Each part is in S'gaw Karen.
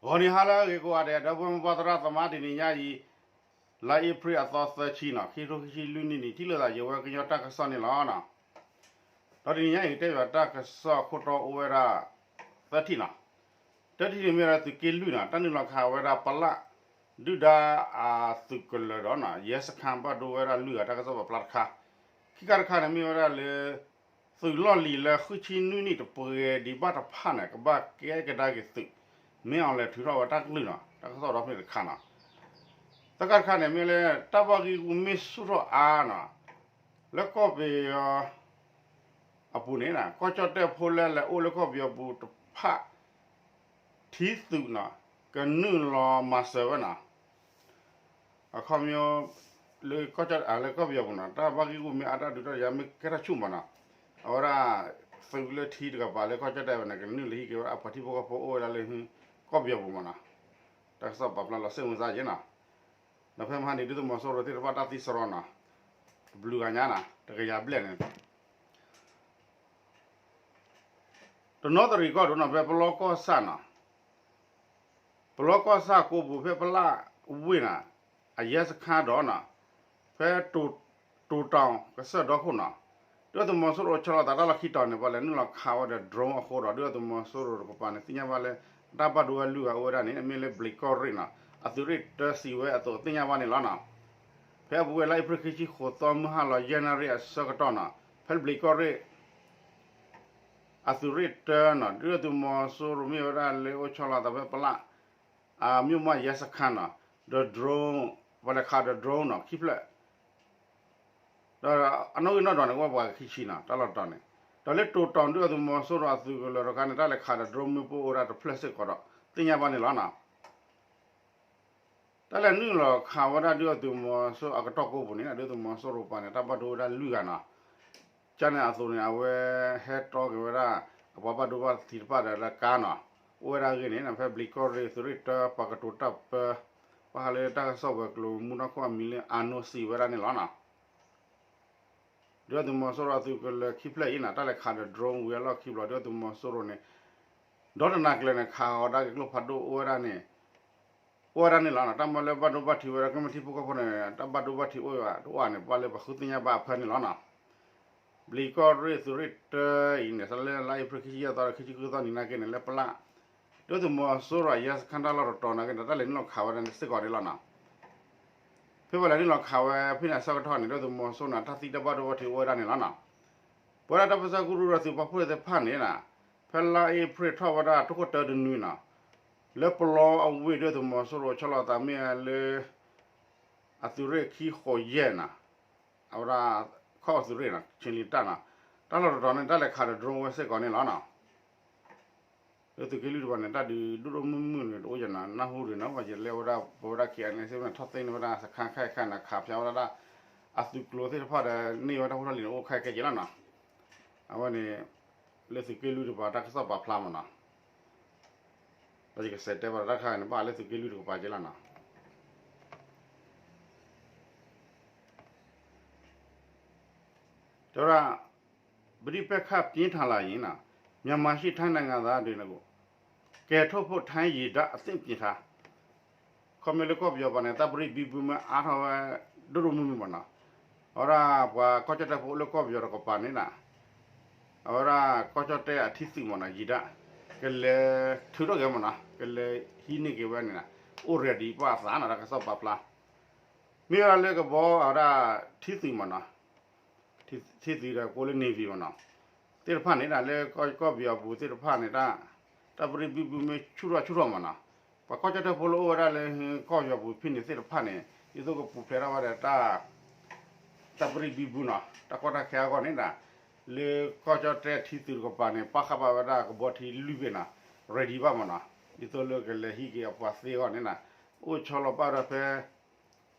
ဂီၤနံၤဟါလၢအဂ့ၤကိးဂၤဒဲး ဒီပုၢ်ဝဲၢ်မိၢ်ပၢ်သရၣ်သမါ တနံၤညါအံၤ လါအ့ဖြ့ၣ်အသီသၢဆံနီၤ ခံထိခံဆံလွံၢ်နံၣ်န့ၣ် ထံၣ်လိာ်သးယဝဲကညီတၢ်ကစီၣ်န့ၣ်လီၤ. ဒီးတနံၤညါအံၤ ကတဲဘၣ်တၢ်ကစီၣ်အခိၣ်တီအိၣ်ဝဲဒၣ် သၢထံၣ်နီၤ. တၢထံၣ်န့ၣ်မ့ၢ်ဝဲဒၣ်သုးက့လွံၢ်နီၤ တၢ်နုာ်လီၤခးဝဲဒၣ်ပလၣ် ဒုၣ်ဒါအသုးကလၢၤဒီးနီၤ ရဲစခန်း ဘၣ်ဒိဝဲဒၣ်လွံၢ်ဂၤ တၢ်ကစီၣ်ပာ်ဖျါတခါ. ခံခါတခါန့ၣ်မ့ၢ်ဝဲဒၣ်လၢ သုးလီၢ်လံၤလၢဃုဆံနွံနံၣ်တပှဲၤဒံးဘၣ်တဖၣ်န့ၣ် ကဘၣ်ကဲကဒါက့ၤသုး မ့ၢ်အီၤလဲၤထုးထီၣ်ဝဲတၢ်ကလုၢ်နီၤ တၢ်ကစီၣ်ဒီဖျၢၣ်တခါနီၤ. သၢခါတခါန့ၣ်မ့ၢ်လၢ တၢ်ဘၣ်ဂံၢ်ဂူာ်မ့ၢ်ဆူၣ်ထီၣ်အါနီၤ လၢကီၢ်ပယီၤ အပူၤန့ၣ် ကီၢ်ကၠီၣ်တဲၣ်ဖိလၢလဲၤအိၣ်လၢကီၢ်ပယီၤပူၤတဖၣ် ထံသုးနီၤ ကနုာ်လီၤမၤစၢၤဝဲနီၤ. အခီပညီ လၢကီၢ်ကၠီၣ် လၢကီၢ်ပယီၤပူၤနီၤ တၢ်ဘၣ်ဂံၢ်ဂူာ်မ့ၢ်အါတၢ်ဒုးတၢ်ယၤမ့ၢ်ကဲထီၣ်ဆူၣ်မးနီၤ အဝဲဒၣ် သုးလၢထံတကပၤလၢကီၢ်ကၠီၣ်တဲၣ်ဝဲန့ၣ် ကနုာ်လီၤဟံးက့ၤဝဲဒၣ်အပှၤထံဖိကီၢ်ဖိအိၣ်ဝဲဒၣ်လၢ ကီၢ်ပယီၤပူၤမးနီၤ. တၢ်ကစီၣ်ပာ်ဖျါလီၤစ့ၣ်မုၢ်သးယဲနီၤ. ဒီးဖဲမဟါန့ၣ် ဒုးသုးမီၤစိရိၤသ့ၣ်တဖၣ်တၢ်သံစရီနီၤ တဘျုးဂၤညါနီၤ တကယၤဘျဲၣ်န့ၣ် တနီသရံၣ်ကီၢ်ဒိၣ်နီၤ ဖဲပလီကီၢ်ဆၣ်နီၤ ပလီကီၢ်ဆၣ်ကိးပူၤဖဲပလၣ်ဝ့ၢ်နီၤ အရဲစခန်းဒီးနီၤ ဖဲတိၤတောင်ကစၢၢ်ဒီခိၣ်နီၤ ဒုးသုးမီၤစိရိၤဆီလီၤသးတၢ်လီၢ်ခံတီၤန့ၣ် ပှၤလဲၤနုာ်လီၤခးဝဲဒီး drone အဃိဒီး ဒုးသုးမီၤစိရိၤတကပၤန့ၣ် သ့ၣ်ညါဘၣ်လၢ တၢ်ဘၣ်ဒိဝဲလွံၢ်ဂၤအိၣ်ဝဲဒၣ်န့ၣ် မ့ၢ်လၢဘျံးကီၢ်ရ့ၣ်နီၤ အသုးရ့ၣ်တၢစံးဝဲအသိးသ့ၣ်ညါဘၣ်န့ၣ်လီၤနီၤ. ဖဲအပူၤကွံာ်လါအ့ဖြ့ၣ်ခံဆံဃိးသီမုၢ်ဟါလီၤ ယဲၢ်နၣ်ရံၣ်အဆၢကတီၢ်နီၤ ဖဲဘျံးကီၢ်ရ့ၣ် အသုးရ့ၣ်တၢနီၤ ဒုးသုးမီၤစိရိၤမ့ၢ်ဝဲဒၣ်လၢအိၣ်ဆီလီၤသးဖဲပလၣ် အ မြို့မရဲစခန်းနီၤ ဒီး drone ပှၤလဲၤခးဒီး drone နီၤ ခံဖျၢၣ် ဒီးအနီၣ်ဂံၢ်နီၣ်ဒွးန့ၣ် ကဘၣ်ပှၤခံဆံနီၤ တၢ်လီၢ်တတီၤန့ၣ် ဒီးလၢတိၤတောင် ဒုးသုးမီၤစိရိၤအသုးကလၢၤတခါန့ၣ် တၢ်လဲၤခးဒီး drone မ့ၣ်ပိၢ်အိၣ်ဝဲဒၣ်တဖျၢၣ်စ့ၢ်ကီးဒီး သ့ၣ်ညါဘၣ်န့ၣ်လီၤနီၤ. တၢ်လဲၤနုာ်လီၤခးဝဲဒၣ်ဒုးသုးမီၤစိရိၤအကတီၢ်ကိးပူၤန့ၣ် ဒုးသုးမီၤစိရိၤပှၤန့ၣ် တၢ်ဘၣ်ဒိဝဲဒၣ်လွံၢ်ဂၤနီၤ. ကန့ၣ်အသိးန့ၣ် အဝဲဟဲတီက့ၤဝဲဒၣ် အပှၤဘၣ်ဒိဘၣ်ထံးတဖၣ်ဒီးလၢကါနီၤ အိၣ်ဝဲဒၣ်အဂ့ၢ်န့ၣ် ဖဲဘျံးကီၢ်ရ့ၣ်သုးရ့ၣ်တၢ ပှၤကတိၤတၢ်ပၢ ဘၣ်ဃးလၢတၢ်ကစီၣ်ဝဲၤကျိၤမူနီၢ်ခိၣ်အမံၤလၢအနိစံးဝဲဒၣ်န့ၣ်လီၤနီၤ. ဒုးသုးမီၤစိရိၤအသုးကလၢၤခံဖျၢၣ်အံၤန့ၣ် တၢ်လဲၤခးဒီး drone ဝံၤအလီၢ်ခံဘျီ ဒုးသုးမီၤစိရိၤန့ၣ် ဒီတနၤကျၢၤန့ၣ် ခးဃီၤဒၣ်က့ၤကျိဖးဒိၣ်အိၣ်ဝဲဒၣ်န့ၣ် အိၣ်ဝဲဒၣ်န့ၣ်လီၤနီၤ. တၢ်မ့ၢ်လၢဘၣ်ဒိဘၣ်ထံးဝဲဒၣ် ကမျၢၢ်ထံဖိကီၢ်ဖိန့ၣ် တၢ်ဘၣ်ဒိဘၣ်ထံးအိၣ်ဝဲတအိၣ်န့ၣ် ပှၤလၢပဃုသ့ၣ်ညါဘၣ်အဖၢန့ၣ်လီၤနီၤ. ဘျံးကီၢ်ရ့ၣ်သုးရ့ၣ်တၢအံၤန့ၣ် လၢလါအ့ဖြ့ၣ်ခံဆံယဲၢ်သီဒီးခံဆံဃုသီနံၤနာ်က့န့ၣ် လၢပလၣ် ဒုးသုးမီၤစိရိၤအရဲစခန်းတၢ်လီၢ်တတီၤနာ်က့န့ၣ် တၢ်လဲၤနုာ်လီၤခးဝဲဒၣ်စ့ၢ်ကီးန့ၣ်လီၤနီၤ. ဖဲပှၤလဲၤနုာ်လီၤခးဝဲဖဲန့ၣ်အဆၢကတီၢ်န့ၣ် ဒုးသုးမီၤစိရိၤန့ၣ် တၢ်သံတၢ်ဘၣ်ဒိဘၣ်ထံးအိၣ်ဝဲဒၣ်န့ၣ်လီၤနီၤ. ပဝဲဒၣ်တၢ်ပၢဆှၢကရူၢ်ဒီးသုးပာ်ဖှိၣ်သ့ၣ်တဖၣ်န့ၣ် ဖဲလါအ့ဖြ့ၣ်ထီၣ်ဝဲဒၣ်ထိၣ်ခိၣ်တၢတနွံနီၤ လၢပလီအဝ့ၢ်ဒုးသုးမီၤစိရိၤဆီလီၤသးမ့ၢ်လၢ အသုးရ့ၣ်ခံဃိးယဲၢ်နီၤ အဝဲဒၣ် ခီၣ်အသုးရ့ၣ်နီၤ ဆ့လံတၢ်နီၤ တၢ်လီၢ်တတီၤန့ၣ် တၢ်လဲၤခးဒီး drone ဝဲစ့ၢ်ကီးန့ၣ်လီၤနီၤ. လၢသုးက့လွံၢ်တပၤန့ၣ် တၢ်ဒုးဒိၣ်ဒိၣ်မုၢ်မုၢ်န့ၣ် တအိၣ်ယဲၢ်နီၤ နၢ်ဟူဒံးနီၤ ပှၤယလဲၤဝဲဒၣ် ပဝဲဒၣ် ခ့ၣ်အဲၣ်အဲၣ် စ့ၢ်မ့ၢ်ထီၣ်သ့န့ၢ်ဝဲဒၣ် စခန်းခဲခါန့ၣ် ခးဖျိဝဲဒၣ် အသုးကျိၤသ့ၣ်တဖၣ်ဒီး န့ၢ်ဝဲတၢ်ဖိတၢ်လံၤန့ၣ် အိၣ်ခဲကဲက့လီၤနီၤ. အဝဲန့ၣ် လၢသုးက့လွံၢ်တပၤတၢ်ကစီၣ်ပာ်ဖျါမးနီၤ. ဒီးယကစးတဲဘၣ်ဒီးတၢ်တခါန့ၣ် ဘၣ်လၢသုးက့လွံၢ်တကပၤကဲလီၤနီၤ. တဲဝဲဒၣ် ပဋိပက္ခပြင်းထန်လာရင် မြန်မာရှေ့ထိုင်းနိုင်ငံသားတွေကို ကယ်ထုတ်ဖို့ ထိုင်းရေတပ်အသင့်ပြင်ထား ခီမ့ၢ်လၢကီၢ်ပယီၤပၤန့ၣ် တၢ်ပရံးဘံဘူမ့ၢ်အါထီၣ်ဝဲ ဒိၣ်ဒိၣ်မုၢ်မုၢ်မးနီၤ. အဝဲဒၣ်ပှၤကီၢ်ကၠီၣ်တဲၣ်ဖိလၢကီၢ်ပယီၤတကပၤန့ၣ်နီၤ အဝဲဒၣ်ကီၢ်ကၠီၣ်တဲၣ်အထံသုးမးနီၤ ရေတပ် ကလဲၤထုးထီၣ်က့ၤမးနီၤ ကလဲၤဟံးန့ၢ်က့ၤဝဲန့ၣ်နီၤ အိၣ် ready ဘၣ်အသးနီၤ တၢ်ကစီၣ်ပာ်ဖျါ မ့ၢ်ဝဲဒၣ်လၢကဘီအဝဲဒၣ်ထံသုးမးနီၤ ထံသုးဒီးကိးလၢ Navy မးနီၤ သ့ၣ်တဖၣ်န့ၣ်ဒၣ်လၢကီၢ်ပယီၤပူၤသ့ၣ်တဖၣ်န့ၣ် တၢ်ပရံးဘံဘူမ့ၢ်ဆူၣ်ထီၣ်ဆူၣ်ထီၣ်မးနီၤ ပှၤကီၢ်ကၠီၣ်တဲၣ်ဖိလၢအိၣ်ဝဲဒၣ်လၢကီၢ်ပယီၤပူၤဖဲန့ၣ်သ့ၣ်တဖၣ်န့ၣ် ဒ်သိးကပူၤဖျဲးထီၣ်ဝဲဒီး တၢ်ပရံးဘံဘူနီၤ တၢ်ကီတၢ်ခဲအဂီၢ်န့ၣ်ဒၣ် လၢကီၢ်ကၠီၣ်တဲၣ်ထံသုးတကပၤန့ၣ် ပာ်ဃာ်ဘၣ်ဝဲဒၣ်ကဘီထံလွံၢ်ဘ့ၣ်နီၤ ready ဘၣ်မးနီၤ ဒ်သိးလၢကလဲၤဟံးက့ၤအပှၤသ့အဂီၢ်န့ၣ်နီၤ အိၣ်ဆီလီၤပာ်ဝဲဒၣ်ဖဲ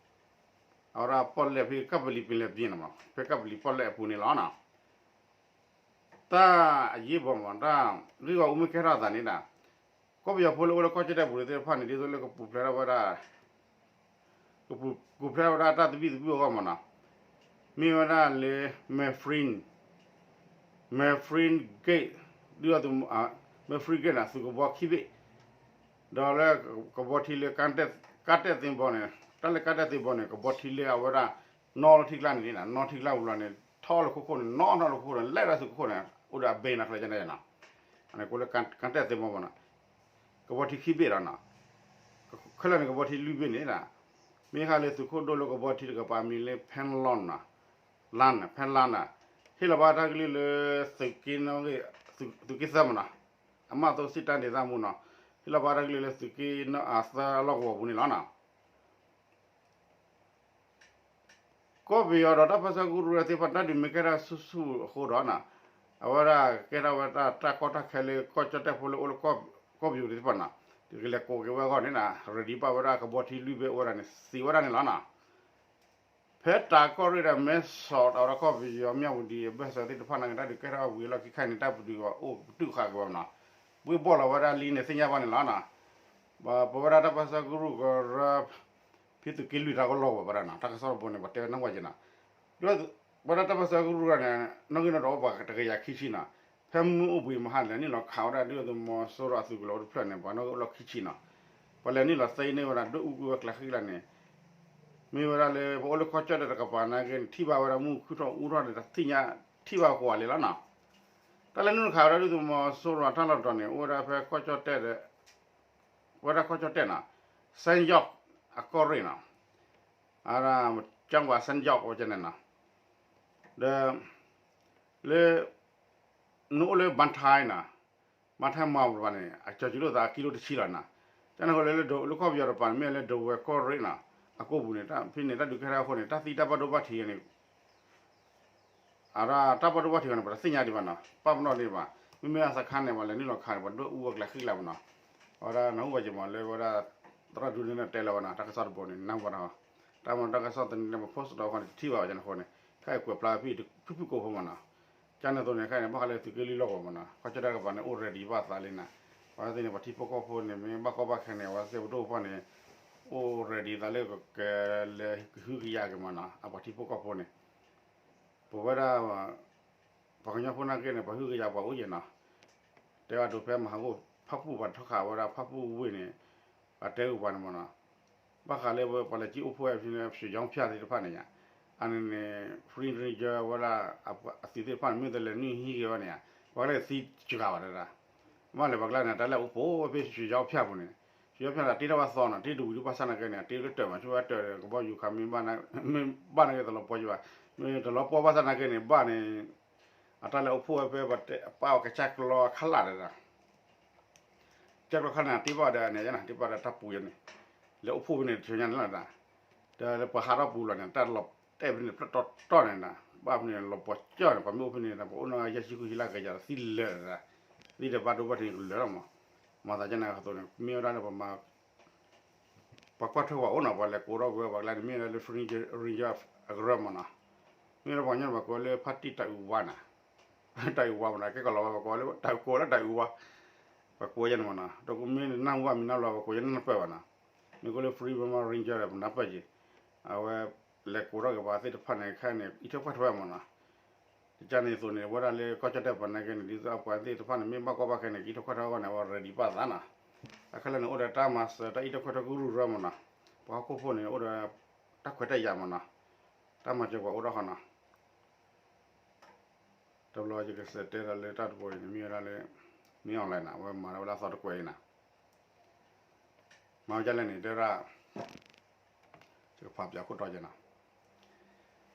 အဝဲဒၣ်ပီၣ်လဲၣ်ဖဲကပလံၤပလဲၣ်ပံၤနီၤ ဖဲကပလံၤပီၣ်လဲၣ်အပူၤန့ၣ်လီၤနီၤ တၢ်အရေးပေါ်မး တၢ်ဂ့ၢ်ဂီၢ်အူမ့ၢ်ကဲထီၣ်အသးန့ၣ်ဒၣ် ကီၢ်ပယီၤဖိလၢအိၣ်လၢကီၢ်ကၠီၣ်တဲၣ်ပူၤသ့ၣ်တဖၣ်န့ၣ် ဒ်သိးလၢကပူၤဖျဲးထီၣ်ဝဲဒၣ် ကပူၤဖျဲးထီၣ်ဝဲဒၣ်တၢ်သဘံၣ်သဘုၣ်အဂီၢ်မးနီၤ မ့ၢ်ဝဲဒၣ်လၢ Mafrene Mafrene Gate ဒုး Mafrene Gate နီၤ သုးကဘီခံဘ့ၣ် ဒီးလၢကဘီထံလၢ ကါတဲၣ်သ့ဘီန့ၣ် တၢ်လၢကါတဲၣ်သ့ဘီန့ၣ် ကဘီထံလၢအဝဲဒၣ် နီၣ်လၢထံကျါန့ၣ် နီၣ်ထံကျါပူၤလီၤန့ၣ် ထီၣ်လၢခိခိၣ်န့ၣ် နီၣ်နီၣ်လၢခိခိၣ်န့ၣ် လဲၤဒီးသုးခိၣ်န့ၣ် အိၣ်ဒီးအဘ့ၣ်နီၤ ကျဲန့ၣ်နီၤ, အန့ၣ်ကိးလၢကါတဲၣ်သ့ဘီမနီၤ, ကဘီထံခံဘ့ၣ်ဒီးနီၤ, ခဲလၢာ်န့ၣ် ကဘီထံလွံၢ်ဘ့ၣ်န့ၣ် မ့ၢ်ဃာ်လၢသုးခိၣ်ဒိၣ်လၢကဘီထံတကပၤမံၤလၢ ဖဲလီနၤ လၢ ဖဲလီနၤ ဟ့ၣ်လီၤဘၣ်တၢ်ကလုၢ်လၢ သုးက့သၢမနီၤ, အမးသိစံၣ်တၢ်ဒ့ၣ်သၣ်မူနီၤ, ဟ့ၣ်လီၤဘၣ်တၢ်ကလုၢ်လၢသုးက့သၢအလီၢ်ကဝီၤပူၤန့ၣ်လီၤနီၤ. ကီၢ်ပယီၤဒီးတၢ်ပၢဆှၢကရူၢ်သ့ၣ်တဖၣ် တၢ်ဒုးမ့ၢ်ကဲထီၣ်ဆူၣ်ဆူၣ်အဃိဒီးနီၤ, အဝဲဒၣ်ကဲထီၣ်ဝဲဒၣ်တၢ်ကီတၢ်ခဲလၢကီၢ်ကၠီၣ်တဲၣ်ဖိလၢအိၣ်လၢကီၢ်ပယီၤသ့ၣ်တဖၣ်နီၤ, ကလဲၤကိးက့ၤဝဲအဂီၢ်န့ၣ်နီၤ ready ဘၣ်ဝဲဒၣ်ကဘီထံလွံၢ်ဘ့ၣ်အိၣ်ဝဲဒၣ်န့ၣ် စံးဝဲဒၣ်န့ၣ်လီၤနီၤ. ဖဲတၢ်ကီၢ်ရ့ၣ်ဒီးမဲဆီး အဝဲဒၣ်ကီၢ်ပယီၤမၠၣ်ဝတံၤအဘၢၣ်စၢၤသ့ၣ်တဖၣ်န့ၣ် တၢ်ဒုးကဲထီၣ်ဝံၤအလီၢ်ခံခါန့ၣ် တၢ်ပတုာ်အီၤအိၣ်ပတုာ်ဃာ်က့ၤဝဲနီၤ, ဘှ့ၣ်ဘီၣ်လီၤဝဲဒၣ်လံန့ၣ် သ့ၣ်ညါဘၣ်န့ၣ်လီၤနီၤ. ပဝဲဒၣ်တၢ်ပၢဆှၢကရူၢ်ကရၢ ဖဲသုးက့လွံၢ်တၢ်ကလီၢ်ဝဲဒၣ်နီၤ တၢ်ကစီၣ်တဘိန့ၣ် ပှၤတဲဝဲနီၢ်ဝဲက့ၤနီၤ, ဒီးပဝဲဒၣ်တၢ်ပၢဆှၢကရူၢ်န့ၣ် နီၣ်ဂံၢ်နီၣ်ဒွးအိၣ်ပှၤတကယၤခံဆံနီၤ, ဖဲမုၢ်အိၣ်ဘှံးမဟါန့ၣ် လဲၤနုာ်လီၤခးဝဲဒၣ်ဒုၣ်ဒါသုးမီၤစိရိၤအသုးကလၢၤအိၣ်တဖျၢၣ်န့ၣ် ပှၤနီၣ်ဂံၢ်အိၣ်လီၢ်ခံဆံနီၤ, ပှၤလဲၤနုာ်လီၤသ့န့ၢ်ဝဲဒၣ် ဒွဲၣ်အူကွံာ်ဝဲကျဲဃံကျါန့ၣ် မ့ၢ်ဝဲဒၣ်လၢပအိၣ်လၢကီၢ်ကၠီၣ်တဲၣ်တကပၤနာ်က့န့ၣ် ထံၣ်ဘၣ်ဝဲဒၣ်မုၢ်ခုၣ်ထီၣ်အူထီၣ်န့ၣ် တၢ်သ့ၣ်ညါထံၣ်ဘၣ်ကိးဂၤလံလီၤနီၤ. တၢ်လဲၤနုာ်လီၤခးဝဲဒၣ်ဒုၣ်ဒါသုးမီၤစိရိၤတၢ်လီၢ်တတီၤန့ၣ် အိၣ်ဝဲဒၣ်ဖဲကီၢ်ကၠီၣ်တဲၣ်ဒီး ဝဲဒၣ်ကီၢ်ကၠီၣ်တဲၣ်နီၤ, စဲယီၣ်အကီၢ်ရ့ၣ်နီၤ, အဝဲဒၣ် ကၠီၣ်ဝါစဲယီၣ်ဝဲကဲန့ၣ်နီၤ, ဒီး လၢ နအိၣ်လၢဘၣ်ထဲနီၤ, ဘၣ်ထဲမၤပူၤတပၤန့ၣ် အကၠီၤစုၤလိာ်သးကံလိတဆံလီၤနီၤ, ကန့ၣ်ဃိလၢ လၢကီၢ်ပယီၤတပၤန့ၣ် မ့ၢ်လၢဒဝဲၢ်ကီၢ်ရ့ၣ်နီၤ, အကိၢ်ပူၤန့ၣ် ဖဲန့ၣ် တၢ်ဒုးကဲထီၣ်အဃိန့ၣ် တၢ်သံတၢ်ဘၣ်ဒိဘၣ်ထံးန့ၣ် အဝဲဒၣ်တၢ်ဘၣ်ဒိဘၣ်ထံးအီၤန့ၣ် ပတသ့ၣ်ညါဒံးဘၣ်နီၤ, ပာ်ပနီၣ်ဒံးဘၣ်, မ့မ့ၢ်အသခါန့ၣ် ပှၤလဲၤနုာ်လီၤခးန့ၣ် ပှၤဒွဲၣ်အူဝဲကျဲဃံကျါမနီၤ, အဝဲဒၣ်နၢ်ဟူဘၣ်က့ၤမးလၢဝဲဒၣ် သရၣ်ဒူန့ၣ်တဲလီၤဝဲနီၤ, တၢ်ကစီၣ်တဘိန့ၣ် နၢ်ဟူဘၣ်နီၤ, တၢ်မၤတၢ်ကစီၣ်သန့ၤန့ၣ် ပ post ဒီးဃီန့ၣ် တထံၣ်ဘၣ်ဘၣ်ကန့ၣ်အဃိန့ၣ်, ခဲအံၤကွဲးဖျါဖုၣ်ဖုၣ်ကိာ်ဖိမနီၤ, ကန့ၣ်အသိးန့ၣ် ခဲအံၤန့ၣ် ဘၣ်ဃးလၢသုးက့လွံၢ်လီၢ်ကဝီၤမနီၤ, ကီၢ်ကၠီၣ်တဲၣ်တကပၤန့ၣ် အိၣ် ready ဘၣ်သးလံနီၤ, ပှၤသ့ၣ်န့ၣ် ပှၤထံဖိကီၢ်ဖိန့ၣ် မ့ၢ်ဘၣ်ကီဘၣ်ခဲန့ၣ် အဝဲသ့ၣ်ပဒိၣ်ပပှၢ်န့ၣ် အိၣ် ready သးလၢကလဲၤကဟုကယာ်က့ၤမနီၤ, အပှၤထံဖိကီၢ်ဖိန့ၣ် ပဝဲဒၣ် ပှၤကညီဖိနာ်က့န့ၣ် ပှၤဟုကယာ်ပှၤအိၣ်ယဲၢ်နီၤ, တဲဝဲဒိးဖဲမဟါခိၣ် ဖၣ်ပူၣ်ပှၤထီၣ်ဃာ်ဝဲဒၣ်ဖၣ်ပူၣ်ဝ့ၢ်န့ၣ်, ပှၤတဲဂ့ၤပှၤန့ၣ်မနီၤ, ဘၣ်ဃးလၢပှၤလဲၤကံအိၣ်ဖှိၣ်ဝဲဖဲန့ၣ် ရွှေချောင်းဖၠၣ်သ့ၣ်တဖၣ်န့ၣ်ညါ, အန့ၣ်န့ၣ် Free Ranger ဝဲဒၣ် အသုးသ့ၣ်တဖၣ်န့ၣ် မ့ၢ်တလဲၤနုာ်ဟံးက့ၤဝဲန့ၣ်, ပှၤကလဲၤသံစှၤဘၣ်တဒၣ်, မ့ၢ်လဲၤပှၤကလဲၤန့ၣ် တၢ်လဲၤအိၣ်ဖှိၣ်ဝဲဖဲ ရွှေချောင်းဖၠၣ်ပူၤန့ၣ်, ရွှေချောင်းဖၠၣ်န့ၣ် တ့ထီၣ်ဘၣ်သီနီၤ, တ့တဝံၤဒုးဘၣ်ဆၣ်နာ်က့န့ၣ် အတ့တတၢၢ်မး, ဆိဝဲတၢၢ်ဒီး ကဘီယူၤခး မ့ၢ်ဘၣ်နာ်က့ တလီၤပှီၤယဘၣ်, မ့ၢ်တလီၤပှီၢ်ဘၣ်ဆၣ်နာ်က့န့ၣ် ဘၣ်န့ၣ် အတၢ်လဲၤအိၣ်ဖှိၣ်ဝဲဖဲပှၤတဲအပၢ်အီၤကစၢ်ကျီခါလၢ်တဒၣ် ကစၢ်ကျီခါန့ၣ် တ့ဘၣ်ဒီးန့ၣ် တ့ဘၣ်ဒီးတၢ်ပူၤယဲန့ၣ်, လဲၤအိၣ်ဖှိၣ်ဖဲန့ၣ် တဆၢညါန့ၣ်လီၤဒၣ်, ဒီးပှၤဟးထီၣ်ပူၤလီၤန့ၣ် တၢ်လီၤတဲာ်ဖဲန့ၣ် ဖျၢၣ်တီတီန့ၣ်ဒၣ်, ဘၣ်ဖဲန့ၣ် လီၤပှီၤကၠီၣ်န့ၣ် ပှၤမ့ၢ်အိၣ်ဖဲန့ၣ် ပှၤအိၣ်နီၢ်ဂၤယဲၢ်ဆံဃုဆံလၢကယၤ သံလၢာ်ဒၣ်, သံဒီးဘၣ်ဒိဘၣ်ထံးန့ၣ်ကလၢာ်လီၤမး, မၤသးကန့ၣ်အသိးန့ၣ် မ့ၢ်ဝဲဒၣ်လၢပမၤ ပှၤကွၢ်ထွဲပှၤအိၣ်နီၤ, ပှၤလဲၤကိးထီၣ်ကွံာ်ဝဲပှၤကျါန့ၣ် မ့ၢ်ဝဲဒၣ်လၢ Free Ranger အကရၢမနီၤ, မ့ၢ်ဝဲဒၣ်ပှၤကညီန့ၣ် ပှၤကိးဝဲလၢဖါတံၢ်တၢ်အုးဝါနီၤ, တၢ်အုးဝါမနီၤ, ကဲကလီၤဝဲ ပှၤကိးဝဲလၢတၢ်အုးဝါ, ပှၤကိးဝဲန့ၣ်မနီၤ, ဒီးမ့ၢ်နၢ်ဟူဘၣ်မံၤနီၤလီၤ ပှၤကိးဝဲနၢ်ပၢၢ်ဘၣ်နီၤ, မ့ၢ်ကိးလၢ Free Burma Ranger ဒီးပနၢ်ပၢၢ်က့ၤ, အဝဲလဲၤကိးထီၣ်က့ၤပှၤသ့ၣ်တဖၣ်န့ၣ် ခဲန့ၣ် အံးထွဲကွၢ်ထွဲမနီၤ တကန့ၣ်အသိးန့ၣ် ဝဲဒၣ်လၢကီၢ်ကၠီၣ်တဲၣ်ပၤနာ်က့န့ၣ် ဒ်သိးအပှၤသ့ၣ်တဖၣ်န့ၣ် မ့ၢ်ဘၣ်ကီဘၣ်ခဲန့ၣ် ကံးထီၣ်ကွၢ်ထီၣ်အဂီၢ်န့ၣ် အဝဲ ready ဘၣ်သးနီၤ, အခဲလၢာ်န့ၣ် အိၣ်ဒီးတၢ်မၤစၢၤ တၢ်အံးထွဲကွၢ်ထွဲကရူၢ်ရၢမနီၤ, ပှၤဟီၣ်ခိၣ်ဖိန့ၣ် အိၣ်ဒီး တၢ်ခွဲးတၢ်ယာ်မနီၤ, တၢ်မၤစၢၤပှၤအိၣ်ထီၣ်ဃီနီၤ, တဘျီယကစံးတဲဒီးလၢတၢ်တဘိအံၤန့ၣ် မ့ၢ်ဝဲဒၣ်လၢ မ့ၢ် online နီၤ, အဝဲမၤဝဲဒၣ်သီတကွဲးအံၤနီၤ မၤဝဲဒ်လဲၣ်န့ၣ် တဲဝဲဒၣ် ယကဖးပၠးခိၣ်တီယဲနီၤ,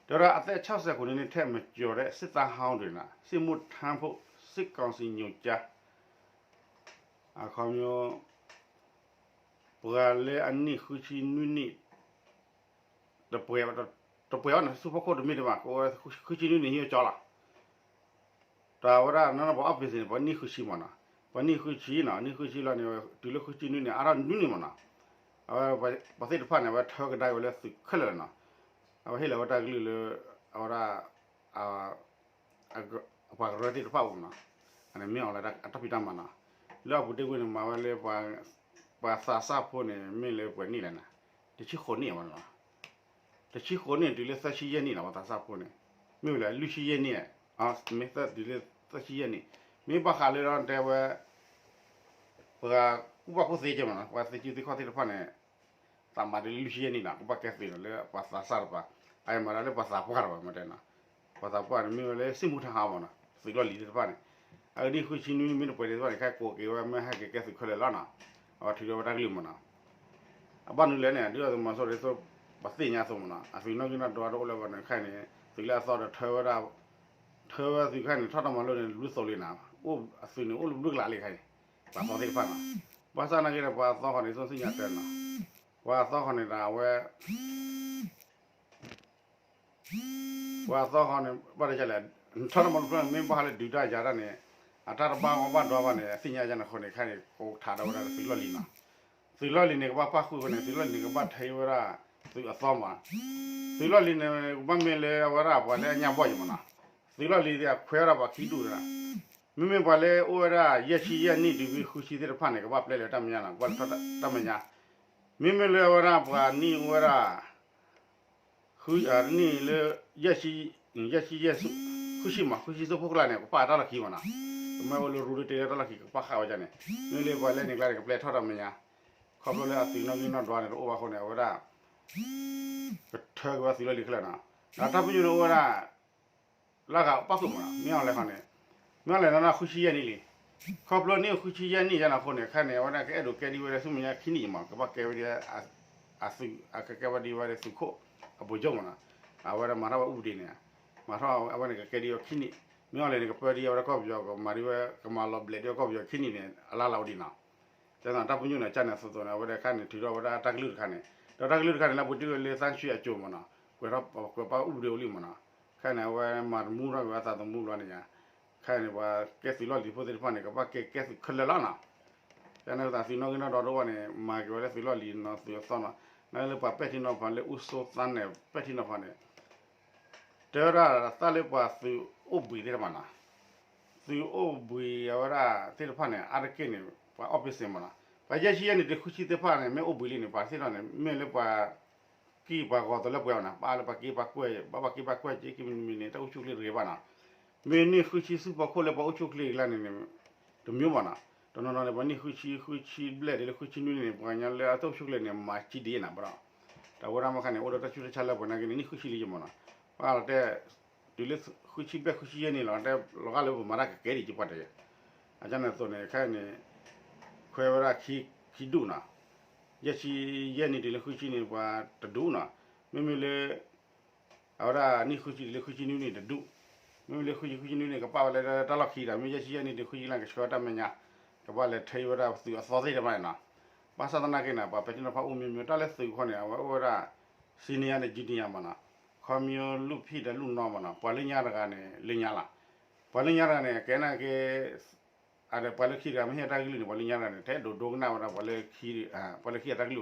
တဲဝဲဒၣ် အသက်ခြောက်ဆယ်ခုနှစ်နှစ်ထက်မကျော်တဲ့ စစ်သားဟောင်းတွေနဲ့ စစ်မှုထမ်းဖို့ စစ်ကောင်စီညွှန်ကြား အခီပညီ ပှၤလၢအနံၣ်ဃုဆံနွံနံၣ် တပှဲၤ တပှဲၤဘၣ်န့ၣ် ဆူဖီခိၣ်တမ့ၢ်တဘၣ် ကအိၣ်ဝဲဃုဆံနွံနံၣ်ဟံၣ်ကၠီလီၤ. တၢ်ဝဲဒၣ်နီၢ်နီၢ်ပှၤအီၣ်ပ့ၤစ့ၤန့ၣ် ပှၤနံၣ်ဃုဆံမးနီၤ, ပှၤနံၣ်ဃုဆံနီၤ နံၣ်ဃုဆံလီၤန့ၣ် တုၤလၢဃုဆံနွံနံၣ် အါထီၣ်နွံနံၣ်မးနီၤ, အဝဲ ပှၤသ့ၣ်တဖၣ်န့ၣ် အဝဲထၢကဒါက့ၤဝဲလၢသုးခဲလၢာ်လီၤနီၤ, အဝဲဟ့ၣ်လီၤဝဲတၢ်ကလုၢ်လၢ အဝဲဒၣ် ပှၤကရၢသ့ၣ်တဖၣ်အိၣ်မးနီၤ, အန့ၣ်မ့ၢ် online အတၢ်ဖံးတၢ်မၤနီၤ, လၢအပူၤတ့ၢ်ကွံာ်န့ၣ် မၤဝဲလၢ ပှၤသးစၢ်ဖိန့ၣ် မ့ၢ်လၢပှဲၤနံၣ်လဲၣ်နီၤ, တဆံဃိးနံၣ်မးနီၤ, တဆံဃိးနံၣ်တုၤလၢသၢဆံယဲၢ်နံၣ်နီၤ ပှၤသးစၢ်ဖိန့ၣ်, မ့ၢ်ဝဲလၢလွံၢ်ဆံယဲၢ်နံၣ်, မ့ၢ်သၢတုၤလၢသၢဆံယဲၢ်နံၣ်, မ့ၢ်ဘၣ်ဃးလၢဒီးတဲဝဲ ပှၤ အိၣ်ဘၣ်ခိၣ်သ့ကဲမးနီၤ, ပှၤသ့စုသ့ခီၣ်သ့ၣ်တဖၣ်န့ၣ် သးမၤဒ်လၢလွံၢ်ဆံယဲၢ်နံၣ်နီၤ, ကဘၣ်ကဲသုးနီၤ လၢပှၤသးစၢ်တပၤ, အအံၤမၤဒၣ်လၢပှၤသးပှၢ်တပၤမတဲနီၤ, ပှၤသးပှၢ်န့ၣ် မ့ၢ်ဝဲလၢစံၣ်မူထၣ်ဟါမးနီၤ, သုးလီၢ်လံၤသ့ၣ်တဖၣ်န့ၣ်, အနံၣ်ဃုဆံနွံမ့ၢ်တပှဲၤသ့ၣ်တဖၣ်န့ၣ် ခဲကိးက့ၤဝဲမ့ၢ်ဟဲက့ၤကဲသုးခဲလၢာ်လီၤနီၤ, အဝဲထုးထီၣ်ဝဲတၢ်ကလုၢ်မးနီၤ အဘၣ်နုၤလဲၣ်န့ၣ် ဒုၣ်ဒါသုးမီၤစိရိၤဒ်သိး ပှၤသ့ၣ်ညါအသိးမးနီၤ, အသုးနီၣ်ဂံၢ်နီၣ်ဒွးတအိၣ်လၢၤဘၣ်န့ၣ် ခဲအံၤန့ၣ် သုးလၢအသီဒီးထၢဝဲဒၣ်, ထၢဝဲသုးခဲအံၤန့ၣ် ထီၣ်တၢ်မၤလိန့ၣ် လူသိးလံနီၤ, အသုးန့ၣ်အိၣ်လၢဘျုးကလးလံခဲအံၤ, ပှၤသီသ့ၣ်တဖၣ်နီၤ, ဘၣ်ဆၣ်နာ်က့ဒီး ပှၤသီဃီန့ၣ် သိသ့ၣ်ညါတဲနီၤ, ပှၤသီဃီန့ၣ်ဒီးအဝဲ ပှၤသီဃီန့ၣ် ဘၣ်တလဲၣ်, ထီၣ်တၢ်မၤလိဖျၢၣ်န့ၣ် မ့ၢ်ဘၣ်ဟးလၢဒုးတၢ်ယၤတၢ်န့ၣ် အတၢ်တဘၣ်အီၣ်ဘၣ်ဒွးဘၣ်န့ၣ် အသ့ၣ်ညါယါန့ၣ်အဃိန့ၣ် ခဲအံၤန့ၣ် ကိးထးဒီးဝဲဒၣ်သုးလီၢ်လံၤနီၤ, သုးလီၢ်လံၤန့ၣ် ကဘၣ်ပၣ်ဃုာ်အဃိန့ၣ် သုးလီၢ်လံၤန့ၣ် ကဘၣ်ထၢဝဲဒၣ်သုးအသီမး, သုးလီၢ်လံၤန့ၣ် ကဘၣ်မ့ၢ်လၢအဝဲဒၣ်ပှၤလၢအညၣ်ဘီၣ်ယံၤမးနီၤ, သုးလီၢ်လံၤသ့ၣ်အခွဲးဝဲဒၣ်ပှၤခံဒူၣ်ဒီး မ့မ့ၢ်ပှၤလၢအိၣ်ဝဲဒၣ် ယဲၢ်ဆံယဲၢ်နံၣ်တုၤဖဲဃုဆံသ့ၣ်တဖၣ်န့ၣ် ကဘၣ်ပျဲလၢတၢ်မဲာ်ညါနီၤ, ကဘၣ်လဲၤထီၣ်တၢ်မဲာ်ညါ, မ့မ့ၢ်လၢအဝဲဒၣ်ပှၤနံၣ်အိၣ်ဝဲဒၣ် နံၣ်လၢ ယဲၢ်ဆံ ယဲၢ်ဆံယဲၢ် ဃုဆံမး ဃုဆံဆူၣ်ဖိကျါန့ၣ် ကပာ်တၢ်လီၢ်ခံမးနီၤ, ကမ့ၢ်အိၣ်လၢရူတ့လၢတၢ်လီၢ်ခံကပာ်ဃာ်ဝဲဒၣ်န့ၣ်, မ့ၢ်လၢပှၤလၢန့ၣ်ကျါန့ၣ် ကပျဲထီၣ်တၢ်မဲာ်ညါ, ခီဖျိလၢအသုးနီၣ်ဂံၢ်နီၣ်ဒွးန့ၣ် တအိၣ်ဘၣ်အဃိန့ၣ် အဝဲဒၣ် ကထၢက့ၤဝဲသုးလီၢ်လံၤခဲလၢာ်နီၤ, ဒီးတၢ်ပညိၣ်န့ၣ်အိၣ်ဝဲဒၣ် လၢအဂၤပၣ်ဃုာ်မးနီၤ, မ့ၢ်အီၤလဲၣ်ခီန့ၣ်, မ့ၢ်အီၤလဲၣ်နီၤ ဃုဆံယဲၢ်နံၣ်လံ, ခီဖျိန့ၣ်ဃုဆံယဲၢ်နံၣ်ယါန့ၣ်အဃိန့ၣ် ခဲအံၤန့ၣ် အဝဲဒၣ်ကအဲၣ်ဒိးကဲဒ်ဝဲဒၣ်ဆူမဲာ်ညါခံနံၣ်အံၤမး ကဘၣ်ကဲဝဲဒၣ် အသုး အကကဲဝဲဒၣ်သုးခိၣ် အဗိုလ်ချုပ်မးနီၤ, အဝဲဒၣ်မၤထီၣ်ဝဲဥပဒေန့ၣ်, မၤထီၣ်အဝဲန့ၣ်ကကဲဒ်ဝဲခံနံၣ်, မ့ၢ်အီၤလဲၣ်န့ၣ် ကပၢဒ်အဝဲဒၣ်ကီၢ်ပယီၤ ကမၤဒ်ဝဲ ကမၤလီၤဘျဲးဒ်ဝဲကီၢ်ပယီၤခံနံၣ်န့ၣ် အလါလီၤအိၣ်ဒံးနီၤ ကဲသးတၢ်ပညိၣ်န့ၣ် ကၢ်န့ၣ်အသိးသိးန့ၣ် အဝဲဒၣ်ခါန့ၣ် ထုးထီၣ်ဝဲဒၣ်တၢ်ကလုၢ်တခါန့ၣ်, ဒီးတၢ်ကလုၢ်တခါန့ၣ် လၢပူၤတ့ၢ်ဝဲလၢသၣ်ဆံအကၠိၤမးနီၤ, ကွဲးထီၣ်ကွဲးပာ်အိၣ်ဘှံးအိၣ်လံမးနီၤ, ခဲန့ၣ် အဝဲမၤတမူထီၣ်က့ၤဝဲအသးသမူဘျီန့ၣ်ယါ, ခဲန့ၣ် ပှၤကဲသုးလီၢ်လံၤဖိသ့ၣ်တဖၣ်န့ၣ် ကဘၣ်ကဲကဲသုးခဲလၢာ်လီၤနီၤ, ကဲန့ၣ်သးသုးနီၣ်ဂံၢ်နီၣ်ဒွးတအိၣ်ဘၣ်န့ၣ် မၤက့ၤဝဲလၢသုးလီၢ်လံၤနီၤ သုးအသီနီၤ, နာ်လၢပှၤပဲာ်ထံနီၤဖးလၢအူစိသးန့ၣ် ပဲာ်ထံနီၤဖးန့ၣ် တဲဝဲဒၣ်တၢ်လၢပှၤသုးအိၣ်ဘှံးသ့ၣ်တဖၣ်နီၤ, သုးအိၣ်ဘှံးအဝဲဒၣ်သ့ၣ်တဖၣ်န့ၣ် အါတက့ၢ်န့ၣ် ပှၤအီၣ်ပ့စ့မးနီၤ, ပှၤယဲၢ်ဆံယဲၢ်နံၣ်တုၤဃုဆံသ့ၣ်တဖၣ်န့ၣ် မ့ၢ်အိၣ်ဘှံးလံန့ၣ် ပှၤသ့ၣ်တဖၣ်န့ၣ် မ့ၢ်လၢပှၤ ကံၢ်ပှၤဂီၤသီလၢပှဲၤအီၤနီၤ, ပာ်လၢပှၤက့ပှၤကွဲး ဘၣ်ပှၤက့ပှၤကွဲးက့ၤ ကမံၤမံၤန့ၣ် တၢ်အိၣ်ဆူၣ်ချ့တဂ့ၤဘၣ်နီၤ, မ့ၢ်န့ၢ်ဃုဆံဆူၣ်ဖီခိၣ်လၢပှၤအိၣ်ဆူၣ်ချ့အကျါန့ၣ် တမျိုးမးနီၤ, တနီၤနီၤန့ၣ် ပှၤန့ၢ်ဃုဆံ ဃုဆံဘျဲၣ်ဒ်လၢဃုဆံနွံန့ၣ် ပှၤကညီလၢအတအိၣ်ဆူၣ်ချ့န့ၣ် မၤကံဒံးနၤဘၣ်ဒီး, တၢ်ဝဲဒၣ်မ့ၢ်ခါန့ၣ် အိၣ်ဒီးတၢ်ဆူၣ်တၢ်ဆါလၢပှဲၤနာ်က့န့ၣ် န့ၢ်ဃုဆံလံယမးနီၤ, ပှၤလီၤတဲ တုၤလၢဃုဆံဘျဲၣ်ဃုဆံယဲၢ်န့ၣ်လီၤ တဲလီၤဂာ်လၢပမၤတၢ်ကကဲဒံးက့ၤပှၤတယဲၢ်, အကန့ၣ်အသိးန့ၣ် ခဲအံၤန့ၣ် ခွဲးဝဲဒၣ်ခံဒူၣ်နီၤ, ယဲၢ်ဆံယဲၢ်နံၣ်တုၤလၢဃုဆံန့ၣ် ပှၤတဒူၣ်နီၤ, မ့မ့ၢ်လၢ အဝဲဒၣ်နံၣ်ဃုဆံတုၤလၢဃုဆံနွံန့ၣ်တဒူၣ်, မ့မ့ၢ်လၢဃုဆံဃုဆံနွံန့ၣ် ကပာ်ဝဲလၢတၢ်လီၢ်ခံဒီး မ့ၢ်ယဲၢ်ဆံယဲၢ်နံၣ်တုၤဃုဆံလၢကဆှၢတၢ်မဲာ်ညါ, ကဘၣ်လဲၤထၢဝဲဒၣ်သုးအသီသ့ၣ်တဖၣ်န့ၣ်နီၤ, ဘၣ်ဆၣ်သနာ်က့န့ၣ် ပှၤပဲာ်ထံနီၤဖးအိၣ်မ့ၢ်မ့ၢ် တၢ်လၢသုးခီန့ၣ် အဝဲအိၣ်ဝဲဒၣ် senior ဒီး junior မးနီၤ, ခီမ့ၢ်လူၢ်ဖံၣ်ဒီးလူၢ်နီၢ်မးနီၤ, ပှၤလၢညါတဂၤန့ၣ် လၢညါလီၤ, ပှၤလၢညါတဂၤန့ၣ် ကဲနာ်က့ အဒီးပှၤလၢခံတဂၤမ့ၢ်ဟ့ၣ်တၢ်ကလုၢ်န့ၣ် ပှၤလၢညါတဂၤန့ၣ် တအဲၣ်ဒိးဒိကနၣ်ဝဲဒၣ် ပှၤလၢခံအတၢ်ကလုၢ်ဘၣ်နီၤ, ပှၤလၢညါတဂၤ ဘၣ်မ့ၢ်လ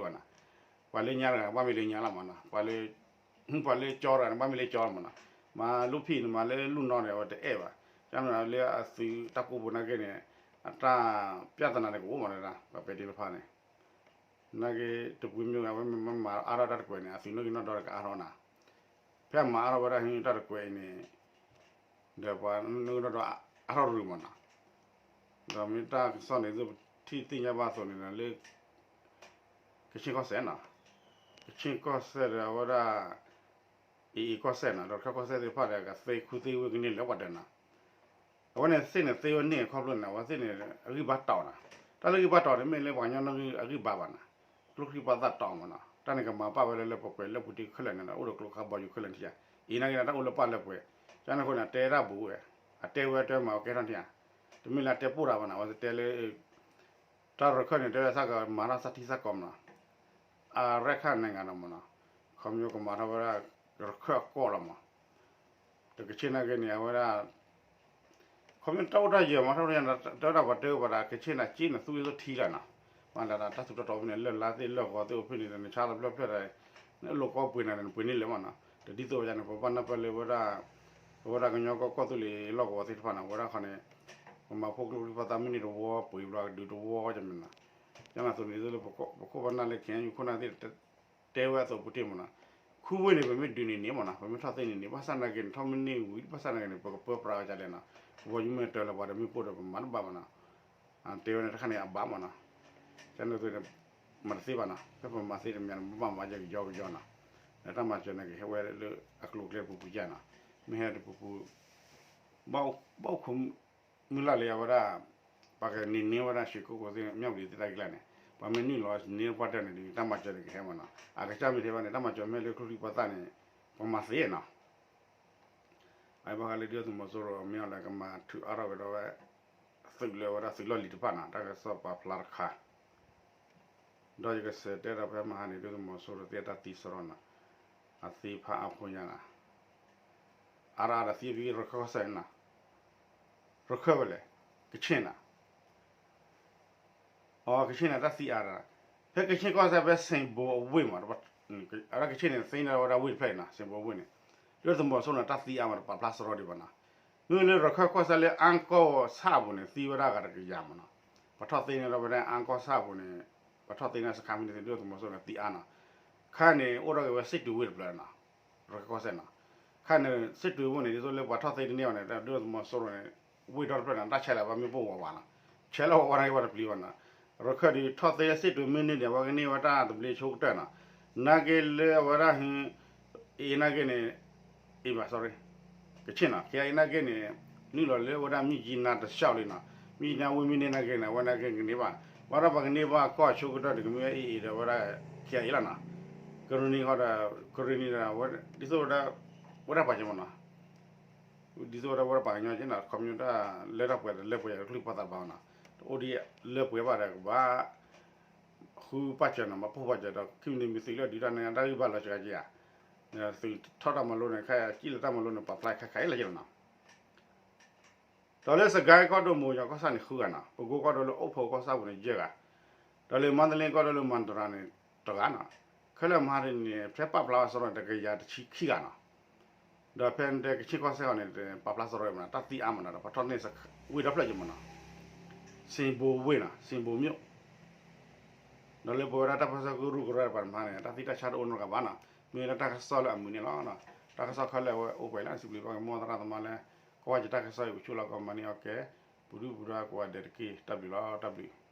ၢညါလီၤမးနီၤ, ပှၤလၢကၠီတဂၤန့ၣ် ဘၣ်မ့ၢ်လၢကၠီလီၤမးနီၤ, မ့ၢ်လူၢ်ဖံၣ်န့ၣ် မ့ၢ်လၢလူၢ်နီၢ်န့ၣ် အဝဲတအဲၣ်ဘၣ်, ကန့ၣ်လၢအသုးတၢ်ကိးပူၤနာ်က့န့ၣ် အတၢ်ပြဿနာန့ၣ်ကအိၣ်မးနီၤ, ပှၤပဲာ်ထံနီၤဖးန့ၣ် နာ်က့ တပူၤမ့ၢ်ဝဲ မ့ၢ်မၤအါထီၣ်တၢ်တကွဲးန့ၣ် အသုးနီၣ်ဂံၢ်နီၣ်ဒွးတကအါထီၣ်နီၤ, ဖဲအမၤအါထီၣ်ဝဲဒၣ်ဟံးတၢ်တကွဲးအံၤန့ၣ် ဒီးပှၤနီၣ်ဂံၢ်နီၣ်ဒွးအါထီၣ်ရူၤမးနီၤ, ဒီးမ့ၢ်တၢ်ကစီၣ်န့ၣ် ပထံၣ်သ့ၣ်ညါဘၣ်အသိးန့ၣ်ဒီးလၢ ကဆ့ၣ်ကီၢ်စဲၣ်နီၤ, ကဆ့ၣ်ကီၢ်စဲၣ်ဒီးအဝဲဒၣ် အ့ၣ်အ့ၣ်ကီၢ်စဲၣ်နီၤ, ဒီးခၢၣ်ကီၢ်စဲၣ်သ့ၣ်တဖၣ်ဒီး ကသ့ခူသ့ဝ့ၢ်ကန့ၢ်လၢပှၤဒီးနီၤ, အဝဲန့ၣ်သ့ၣ်န့ၣ်သ့ဝဲန့ၢ်ခီဖျိန့ၣ် အဝဲသ့ၣ်န့ၣ် အဂံၢ်ဘါတီၤနီၤ, တၢ်လၢဂံၢ်ဘါတီၤန့ၣ် မ့ၢ်လၢပှၤကညီနီၣ်ဂံၢ်အဂံၢ်ဘါဘၣ်နီၤ, ကျိချံပှၤသးတီၤမးနီၤ, တၢ်န့ၣ်ကမၤပာ်ဝဲလၢလၢပှဲၤပှဲၤလၢပူၤတံၢ်ခဲလၢာ်န့ၣ်ဒီး အိၣ်ဒီးကျိခါဘီယူၤခဲလၢာ်ထံၣ်ဧါ, အံၤနာ်က့န့ၣ် တၢ်အိၣ်လၢပၢ်လၢပှဲၤ, ကန့ၣ်အဃိန့ၣ် အတဲတၢ်ဘူးဝဲ, အတဲဝဲတဲမၤဝဲကဲထီၣ်ထံၣ်ဧါ, တမ့ၢ်လၢအတဲပိၢ်တၢ်ဘၣ်နီၤ, အဝဲတဲလၢ တၢ်ရခၢၣ်န့ၣ် တဲဝဲသးကမၤထီၣ်သးထံသးကီၢ်မးနီၤ, အရခၢၣ်န့ၣ်ဂၤနီၤမးနီၤ, ခီမ့ၢ်ကမၤထီၣ်ဝဲဒၣ် ရခၢၣ်အကီၢ်လီၤမး, ဒီးကဆ့ၣ်နာ်က့န့ၣ် အဝဲဒၣ် ခီမ့ၢ်တၢ်အိၣ်တၢ်ယၢၤမး ထီၣ်တၢ်ယၢၤ တဲဝဲဒၣ်ပှၤတဲဝဲဒၣ် ကဆ့ၣ်န့ၣ် က့န့ၣ်သူၣ်ဝဲသိထံလီၤနီၤ, မ့ၢ်ဒၣ်တၢ်သူၣ်တီတီဖဲန့ၣ် လၢၢ်လါသ့ၣ်လၢၢ်ဂီၤသ့ၣ်အိၣ်ဖဲန့ၣ်ဒီး နဆါလီၤဖျၢၣ်ဖျၢၣ်ဒီး နလိာ်ကီပှ့ၤနၤန့ၣ် နပှ့ၤန့ၢ်လၢၤမးနီၤ, တဒ်သိးဝဲဒၣ်န့ၣ် ပဘၣ်နၢ်ပၢၢ်လၢဝဲဒၣ် အဝဲဒၣ်ကညီကီၢ်ကီၢ်သူလ့ၤလီၢ်ကဝီၤသ့ၣ်တဖၣ်န့ၣ် အဝဲဒၣ်ခီန့ၣ် ပမၤဖိကျိချံပှၤသးမုၢ်နံၤတဝီ ပှ့ၤဘျီဒုးတဝီကမ့ၢ်နီၤ, ကန့ၣ်အသိးန့ၣ် ဒ်သိးလၢပခိၣ်ပနၢ်လၢ ခ့ၣ်အဲၣ်ယူၣ်ခိၣ်နၢ်သ့ၣ် တဲဝဲအသိးပူၤတ့ၢ်မးနီၤ, ခူဝ့ၢ်န့ၣ် ပမ့ၢ်ဒုးန့ၢ်န့ၣ်မးနီၤ, ပမ့ၢ်ထီၣ်သ့န့ၢ်န့ၣ် ဘၣ်ဆၣ်နာ်က့န့ၣ် ထီၣ်မ့ၢ်န့ၢ်ဝံၤ ဘၣ်ဆၣ်နာ်က့န့ၣ် ပကပၢပြးဝဲဒ်လဲၣ်နီၤ, ပဝဲယမ့ၢ်တၢၤလၢပှၤဒီးမ့ၢ်ပိၢ်ဒီးပမၤတဘၣ်မးနီၤ, တဲဝဲန့ၣ်တခါန့ၣ်အဘၣ်မးနီၤ, ကန့ၣ်သုန့ၣ် မၤတသ့ဘၣ်နီၤ, ဖဲပမၤသ့တမံၤန့ၣ် ပဘၣ်မၤယဲကယီကယီနီၤ, ဒီးတၢ်မၤစၢၤန့ၣ် ကဟဲဝဲလၢအကျိၤအကျဲပူၤပူၤယဲနီၤ, မ့ၢ်ဟဲတပူၤပူၤ ဘၣ်အိၣ်ခိးမုၢ်လၢ်လၢအဝဲဒၣ် ပှၤကန့ၢ်န့ၢ်ဝဲဒၣ် ရွှေကုက္ကို သ့ၣ် မြဝတီ သ့ၣ်တၢ်ဂ့ၢ်ကျါန့ၣ်, ပှၤမ့ၢ်နုာ်လီၤန့ၢ်ပှၤတၢၢ်န့ၣ်ဒီး တၢ်မၤစၢၤန့ၣ်ကဟဲမးနီၤ, အကစၢ်မ့ၢ်တဲဘၣ်န့ၣ် တၢ်မၤစၢၤမ့ၢ်လၢကျိချံပှၤသၣ်န့ၣ် ပမၤသ့နီၤ အဘၣ်ဃးလၢဒုၣ်ဒါသုးမီၤစိရိၤမ့ၢ်အီၤလၢကမၤထုးအါထီၣ်ကဒီးဝဲ သုးလၢဝဲဒၣ်သုးလီၢ်လံၤတဖၣ်နီၤ တၢ်ကစီၣ်ပာ်ဖျါတခါ, ဒီးယကစံးတဲဒီးဖဲမဟါန့ၣ် ဒုၣ်ဒါသုးမီၤစိရိၤသ့ၣ်တၢ်သံစရီနီၤ, အသံဖးအါဖိညါနီၤ, အါရၣ်ဒီးသံဖဲရခၢၣ်ကီၢ်စဲၣ်န့ၣ်နီၤ, ရခၢၣ်ဝဲလဲၣ်, ကခ့ၣ်နီၤ အကခ့ၣ်န့ၣ် တၢ်သံအါဒီး, ဖဲကခ့ၣ်ကီၢ်စဲၣ်ဖဲစ့ၣ်ဘိအဝ့ၢ်မး, အကခ့ၣ်န့ၣ် သ့န့ၢ်ဝဲဒၣ်ဝ့ၢ်တဖျၢၣ်အံၤနီၤ, စ့ၣ်ဘိအဝ့ၢ်န့ၣ်, ဒုၣ်ဒါသုးမီၤစိရိၤန့ၣ် တၢ်သံအါမးဒီးပာ်ဖျါစရီဒံးဘၣ်နီၤ, မ့ၢ်လၢရခၢၣ်ကီၢ်စဲၣ်လၢအါကီၢ်ဆၣ်အပူၤန့ၣ် သံဝဲဒၣ်ဂၤတကယၤမးနီၤ, ပှၤထီၣ်သ့န့ၢ်ဒီးဝဲဒၣ်အါကီၢ်ဆၣ်အပူၤန့ၣ်, ပှၤထီၣ်သ့န့ၢ်စခါမ့ၢ်န့ၣ် ဒုၣ်ဒါသုးမီၤစိရိၤန့ၣ်သံအါနီၤ, ခါန့ၣ် အိၣ်ထီၣ်က့ၤဝဲစ့ၣ်တွံၤဝ့ၢ်တဖျၢၣ်နီၤ ရခၢၣ်ကီၢ်စဲၣ်နီၤ, ခါန့ၣ် စ့ၣ်တွံၤဝ့ၢ်န့ၣ် ဒ်သိးလၢပှၤထီၣ်သ့တန့ၢ်အီၤန့ၣ် ဒုၣ်ဒါသုးမီၤစိရိၤန့ၣ် ဝ့ၢ်ဒီတဖျၢၣ်န့ၣ် တၢ်ဆဲးလၢပှၤမ့ၢ်ပိၢ်ဝဲဝဲနီၤ, ဆဲးလၢဝဲဝဲနာ်က့ၤပှၤတပျံၤဘၣ်နီၤ, ရခၢၣ်ဒုးထီၣ်သ့စ့ၣ်တွံၤမ့ၢ်န့ၢ်န့ၣ် အဝဲကန့ၢ်ဝဲတၢ်သဘျ့ဆိကတၢၢ်နီၤ, နာ်က့ၤလၢအဝဲဒၣ် အ့ နာ်က့ၤန့ၣ်, အ့ ဘၣ် sorry, ကခ့ၣ်နီၤ ခဲအံၤနာ်က့ၤန့ၣ်, နုာ်လီၤလၢအဝဲဒၣ် မြစ်ကြီးနား တလျှောက်လံနီၤ, မြစ်ကြီးနား ဝ့ၢ်မ့ၢ်န့ၢ်နာ်က့ၤန့ၣ် အဝဲနာ်က့ၤကန့ၢ်ဘၣ်, ဘၣ်ဒီးပှၤကန့ၢ်ဘၣ်ကီၢ်ဆိကတၢၢ်န့ၣ် ကမ့ၢ်ဝဲ အ့ အ့ ဒီးအဝဲဒၣ် ခဲအံၤလီၤနီၤ, ကရံၣ်နံၤဃီဒီး ကရံၣ်နံၤဒီး ဒ်သိးဝဲဒၣ် ဝဲဒၣ်ပှၤကညီမးနီၤ, ဒ်သိးဝဲဒၣ်ဝဲဒၣ်ပှၤကညီက့နီၤ ခီပညီတၢ်လၢတၢ်ပှဲၤဒီးလၢပှဲၤယၤတချုးပှၤသးတဘၣ်နီၤ, တအိၣ်ဒ်လၢပှဲၤဘၣ်ဒီးကဘၣ် ဃုပာ်စၢၤနီၤ ဘၣ်ဖှိၣ်ပာ်စၢၤဒီး ခံမံၤတမံၤသုးလၢဒုးတၢ်န့ၣ် တၢ်ဂ့ၢ်ဘၣ်လီၤစှၤက့ၤဧါ, သုးထီၣ်တၢ်မၤလိန့ၣ် ခဲအံၤစံၣ်လီၤတၢ်မၤလိန့ၣ် ပာ်ဖျါခဲခါအံၤလီၤက့ၤလီၤနီၤ ဒီးလၢစကဲကီၢ်ဒိၣ်မိၤယီၤကီၢ်ဆၣ်န့ၣ်ဃုဂၤနီၤ, ပကိကီၢ်ဒိၣ်လၢအိၣ်ဖှိၣ်ကီၢ်ဆၣ်ပူၤန့ၣ်ယဲၢ်ဂၤ, ဒီးလၢမါတလ့ကီၢ်ဒိၣ်လၢမၤတရၤန့ၣ်တဂၤနီၤ, ခဲလၢာ်မဟါတနံၤန့ၣ် ဖဲပာ်ဖျါစရီတကယၤတဆံခံဂၤနီၤ, ဒီးဖဲတဲကခ့ၣ်ကီၢ်စဲၣ်အီၤန့ၣ် ပာ်ဖျါစရီမးနီၤ တၢ်သံအါမးနီၤ ဒီးပှၤထီၣ်န့ၢ်ဝ့ၢ်ဒီဖျၢၣ်က့ၤမးနီၤ, စ့ၣ်ဘိဝ့ၢ်နီၤ စ့ၣ်ဘိမြို့ ဒီးလၢပဝဲဒၣ်တၢ်ပၢဆှၢကရူၢ်ကရၢတပၤတမဟါန့ၣ် တၢ်သံတၢ်ဆါတအိၣ်နီတဂၤဘၣ်နီၤ, မ့ၢ်လၢတၢ်ကစီၣ်လၢအမုာ်န့ၣ်လီၤ. တၢ်ကစီၣ်ခဲလၢာ်ဝဲအိၣ်ပှဲၤလံ စံးဘျုးဘၣ်က့ၤမိၢ်သရၣ်သမါလၢ ကွၢ်ယတၢ်ကစီၣ်အံၤ အိၣ်ဆူၣ်လီၤကီးမၤန့ၢ်အီၣ်ကဲ ပူၤဒုၣ်ပူၤဒါကိးဂၤဒဲးတက့ၢ်. တၢ်ဘျုးလီၤ တၢ်ဘျုး